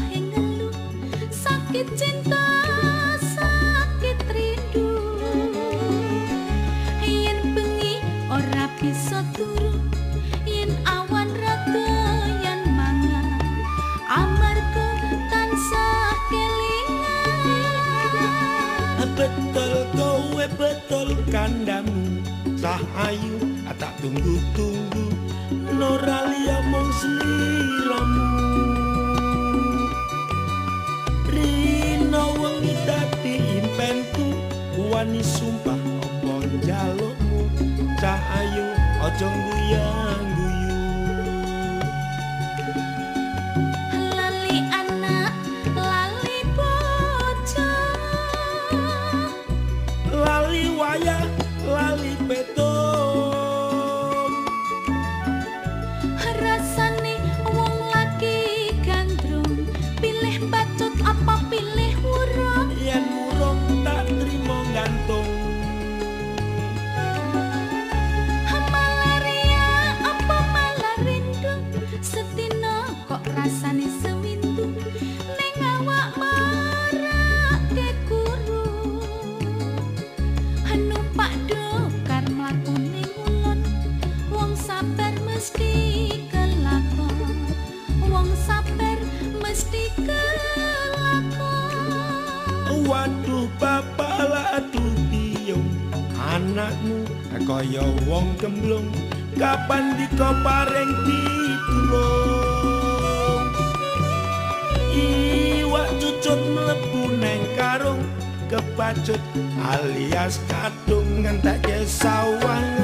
wayahe ngelu, sakit cinta, sakit rindu. Yen bengi ora bisa turu, yen awan rada yen mangan, amarga tansah kelingan. Betul kowe, betul kandamu. Cah ayu, tak tunggu-tunggu, noralia mung sliramu. Rino wengi dadi impenku, wani sumpah apa njalukmu. Cah ayu, aja guyang-guyu. Lali anak, lali bojo, lali wayah, lali petung. Rasane wong lagi gandrung, pilih bacut apa pilih wurung? Yen wurung tak trimo gantung. Malaria apa malah rindu, setina kok rasane sewindu, ning awak marake kuru. Numpak dokar mlaku ning ulon, wong sabar mesti kelakon, wong sabar mesti kelakon. Waduh, bapak, aduh biyung, anakmu kaya wong gemblung, kapan dika paring pitulung? Iwak cucut mlebu neng karung, kebacut alias kadung, ngentekke sawah.